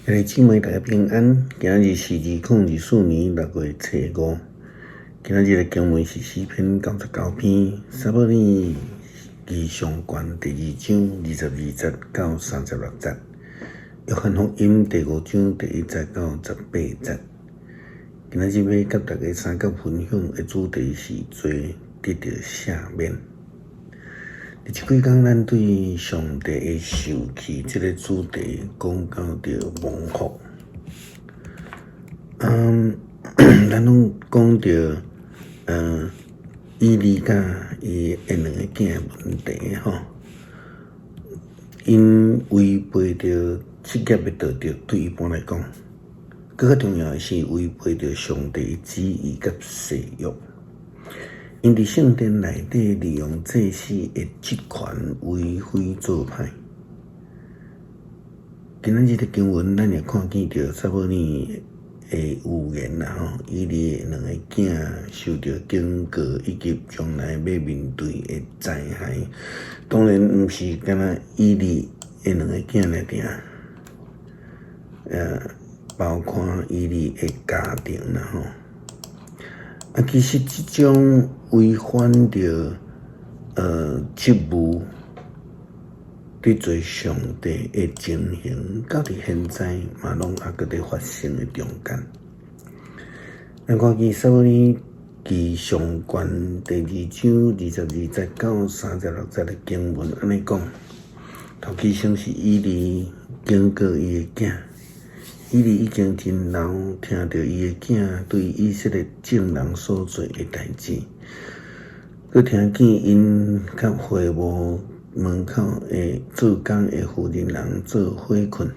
兄弟姊妹，大家平安。今日是2024年6月初5。今日的經文是詩篇99篇，撒母耳記上卷第二章22節到36節，約翰福音第五章第1節到18節。今日欲佮大家相佮分享的主題是罪得著赦免。佇這幾工，咱對上帝的受氣這个主題講到著蒙福。咱攏講著，以利佮伊的兩个囝的問題吼，𪜶違背著職業的道德，對一般來講，閣較重要的是違背著上帝的旨意佮誓約。𪜶佇聖殿內底利用祭司的職權為非作歹。今仔日的經文，咱會看見著撒母耳的預言啦吼，以利的兩个囝受著警告，以及將來欲面對的災害。當然，毋是干焦以利的兩个囝爾爾，包括以利的家庭啦吼。啊，其實這種違反著職務得罪上帝的情形，到佇現在嘛攏猶閣佇發生的中間。咱看見撒母耳記上卷第二章22節到36節的經文按呢講，頭起先是以利警告伊的囝。以利已經真老，聽著伊的囝對以色列眾人所做的代誌，閣聽見𪜶佮會幕門口的做工的婦人人做伙睏。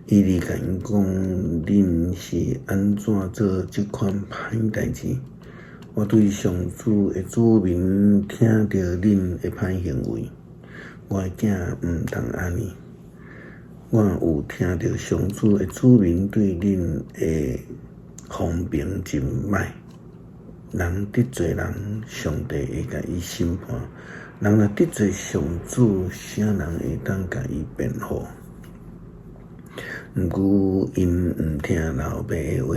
以利共𪜶講：恁是按怎做這款歹代誌？我對上主的子民聽著恁的歹行為，我的囝毋通按呢。我有聽著上主的子民對恁的風評真䆀，人得罪人，上帝會共伊審判；人若得罪上主，啥人會當共伊辯護？毋過𪜶毋聽老爸的話，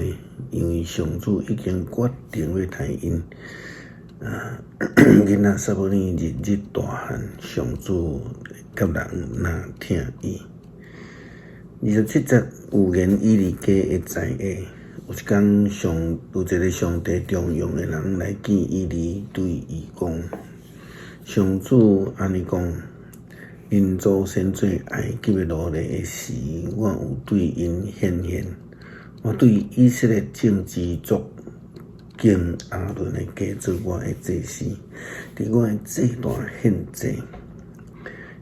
因為上主已經決定欲刣𪜶。啊，囡仔撒母耳日日大漢，上主佮人若疼伊。27節預言以利家的災禍。有一工上有一个上帝重用的人來見以利，對伊講：上主按呢講，恁祖先做埃及的奴隸的時，我有對𪜶顯現。我對以色列眾支族揀亞倫的家做我的祭司，佇我的祭壇獻祭、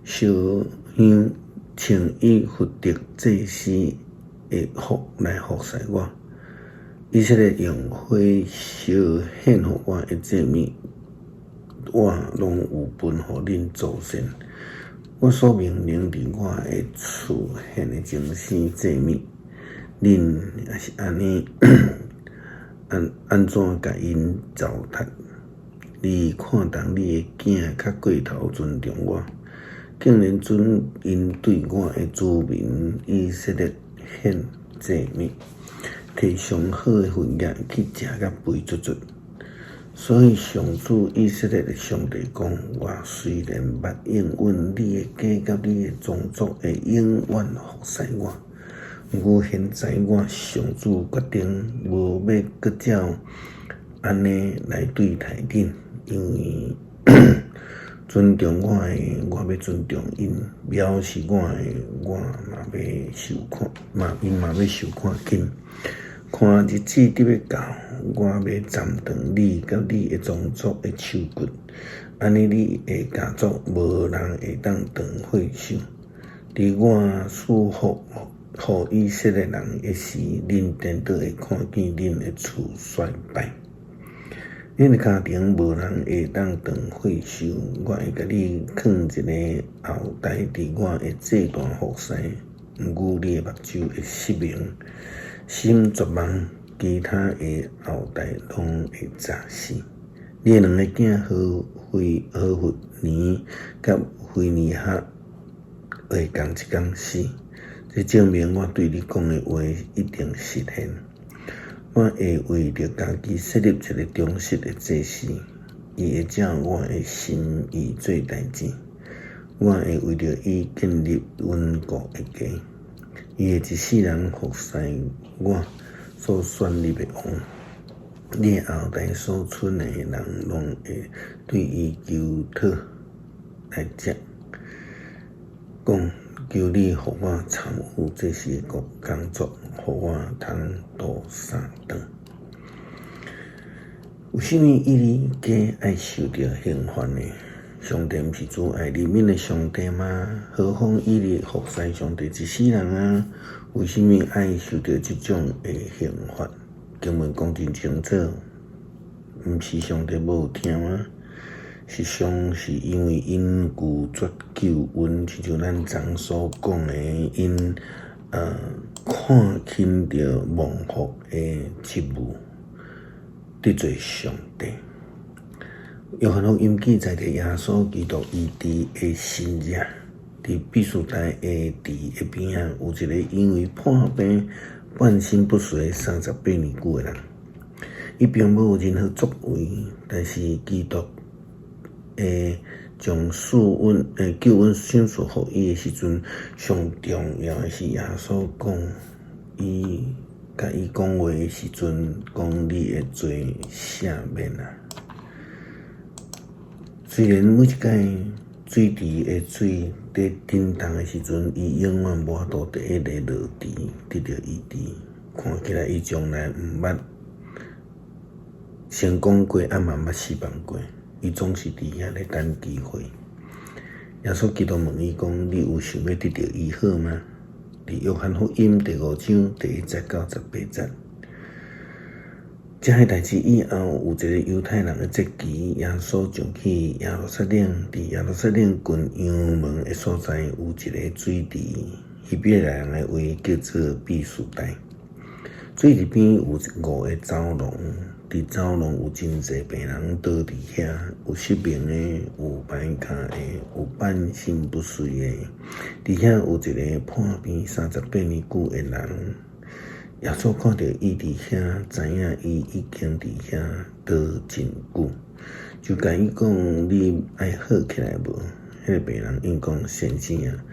燒香。穿以弗得祭司的服來服侍我。以色列用火燒獻予我的祭物，我攏有分予恁祖先。我所命令佇我的厝獻的精牲祭物，恁也是按呢按按怎共𪜶糟蹋？你看重你的囝較過頭尊重我。竟然准𪜶對我的子民以色列獻祭物，提上好的份額去食甲肥卒卒。所以上主以色列的上帝講：我雖然捌應允你的家佮你的宗族會永遠服侍我，毋過現在我上主決定無欲閣照按呢來對待恁，因為尊重我的，我欲尊重𪜶；藐視我的，我嘛欲受看，嘛𪜶嘛欲受看輕。看日子得欲到，我欲斬斷你佮你的宗族的手骨，按呢你的家族無人會當當血手。佇我賜福予以色列人的時，恁顛倒會看見恁的厝衰敗。恁的家庭無人會當當血手，我會共你囥一个後代佇我的祭壇服侍，毋過你的目睭會失明，心絕望，其他的後代攏會詐死。你的兩个囝何弗尼佮非尼哈會仝一工死。這證明我對你講的話一定實現。我會為著家己設立一个忠實的祭司，伊會照我的心意做代誌。我會為著伊建立穩固的家，伊會一世人服侍我所選立的王。你的後代所剩的人，攏會對伊求討來食，講求你予我參與祭司的工作，予我通渡三頓。為啥物以利家愛受著刑罰呢？上帝毋是慈愛憐憫的上帝嗎？何況以利服侍上帝一世人啊？為啥物愛受著這種的刑罰？經文講真清楚，毋是上帝無疼嗎？是上是因為𪜶拒絕救恩，親像咱昨所講的，𪜶看輕著亡父的職務，得罪上帝。約翰福音記載著耶穌基督醫治的神跡，佇彼斯大的池的邊仔，有一个因為破病半身不遂38年久的人，伊並無有任何作為，但是基督會將救恩賞賜予伊的時陣，上重要的是耶穌講，伊共伊講話的時陣，講你的罪赦免啊。雖然每一擺水池的水佇振動的時陣，伊永遠無法度第一个落池得著醫治，看起來伊從來毋捌成功過，也嘛毋捌失望過，伊總是佇遐咧等機會。耶穌基督問伊講：你有想欲得著醫好嗎？佇約翰福音第五章第一節到18節。這彼代誌以後，有一个猶太人的節期，耶穌上去耶路撒冷。佇耶路撒冷近羊門的所在，有一个水池，希伯來人的話叫做彼斯大。水池邊有五个走廊，佇走廊有真濟病人倒佇遐，有失明的，有跛跤的，有半身不遂的。佇遐有一个破病38年久的人。耶穌看著伊佇遐，知影伊已經佇遐倒真久，就共伊講：你愛好起來無？彼个病人應講：先生啊，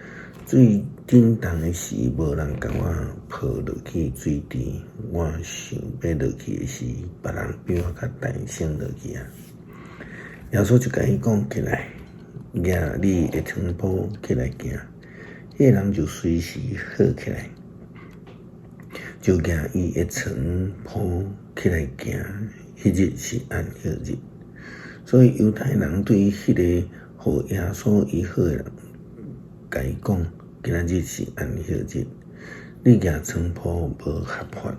水振動的時，無人共我抱落去水池，我想欲落去的時，別人比我較大先落去啊。耶穌就共伊講：起來，舉你的床鋪起來行。彼个人就隨時好起來。就舉伊的床鋪起來行，彼日是安息日，所以猶太人對彼个予耶穌醫好的人，共伊講：今仔日是安息日，你舉床鋪無合法。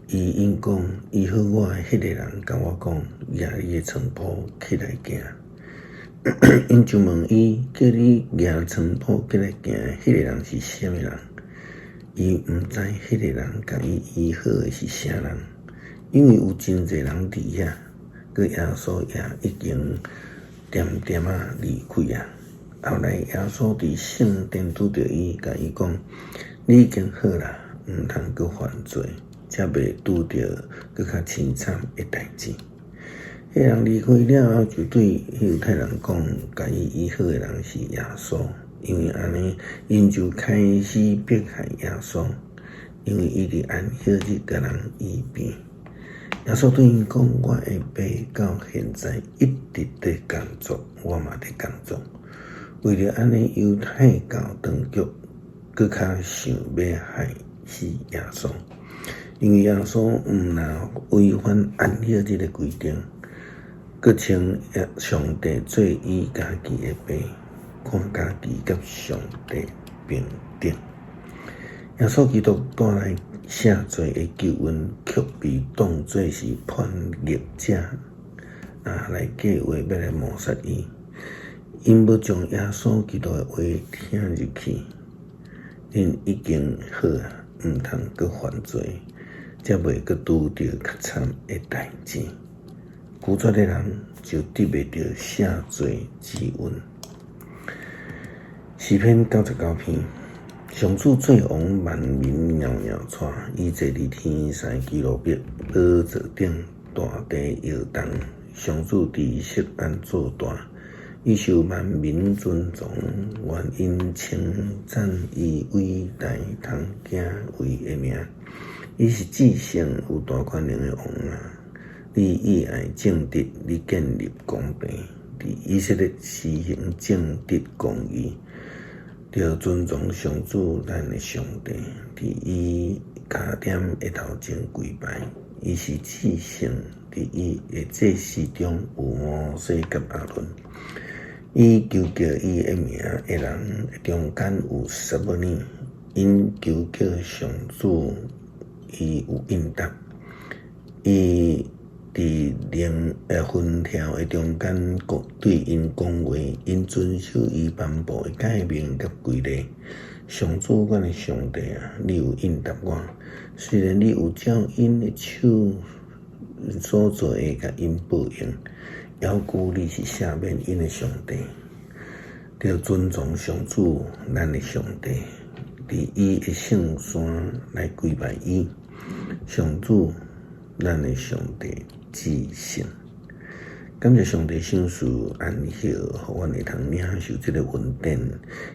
伊應講：醫好我的彼个人共我講，舉你的床鋪起來行。𪜶就問伊：叫你舉床鋪起來行的彼个人是啥物人？伊毋知彼个人共伊醫好的是啥人，因為有真濟人佇遐，閣耶穌也已經恬恬仔離開啊。後來耶穌佇聖殿拄著伊，共伊講：你已經好啦，毋通閣犯罪，才袂拄著閣較凄慘的代誌。彼人離開了後，就對猶太人講：共伊醫好的人是耶穌。因為按呢，𪜶就開始迫害耶穌，因為伊佇安息日共人醫病。耶穌對𪜶講：我的爸到現在一直佇工作，我嘛佇工作。為著按呢，猶太教當局閣較想欲害死耶穌，因為耶穌毋但違反安息日的規定，閣稱上帝做伊家己的爸。看家己佮上帝平等。耶穌基督帶來赦罪的救恩，卻被當做是叛逆者啊，來計劃欲來謀殺伊。𪜶欲將耶穌基督的話聽入去，𪜶已經好啊，毋通閣犯罪，才袂閣拄著較慘的代誌。拒絕的人就得袂著赦罪之恩。詩篇99篇，上主做王，萬民搖搖掣，伊坐佇天使基路伯寶座頂，大地搖動。上主佇錫安做大，伊受萬民尊崇，願𪜶稱讚伊偉大通敬畏的名。伊是至聖有大權能的王啊！你喜愛正直，你建立公平，佇以色列施行正直公義，著尊崇上主咱的上帝，佇伊跤踮的頭前跪拜。伊是至聖，佇伊的祭司中有摩西佮亞倫。伊求叫伊的名的人中間有撒母耳，𪜶求叫上主，伊有應答。伊佇靈紛跳的中間，對𪜶講話，𪜶遵守伊頒布的誡命佮規例。上主，阮的上帝啊，你有應答我。雖然你有照𪜶的手所做的，共𪜶報應，猶舊你是赦免𪜶的上帝。著尊崇上主，咱的上帝，佇伊的聖山來跪拜伊。上主，咱的上帝至聖。感謝上帝賞賜安息，予阮會通領受這个恩典，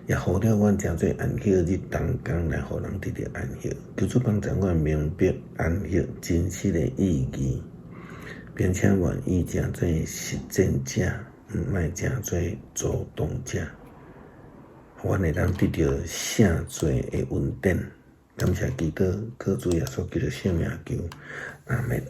也予了阮成做安息日同工來予人得著安息。求主幫助阮明白安息真實的意義，並且願意成做實踐者，毋莫成做主動者，予阮會當得著聖座的恩典。感謝基督，靠主耶穌基督聖名求，阿們。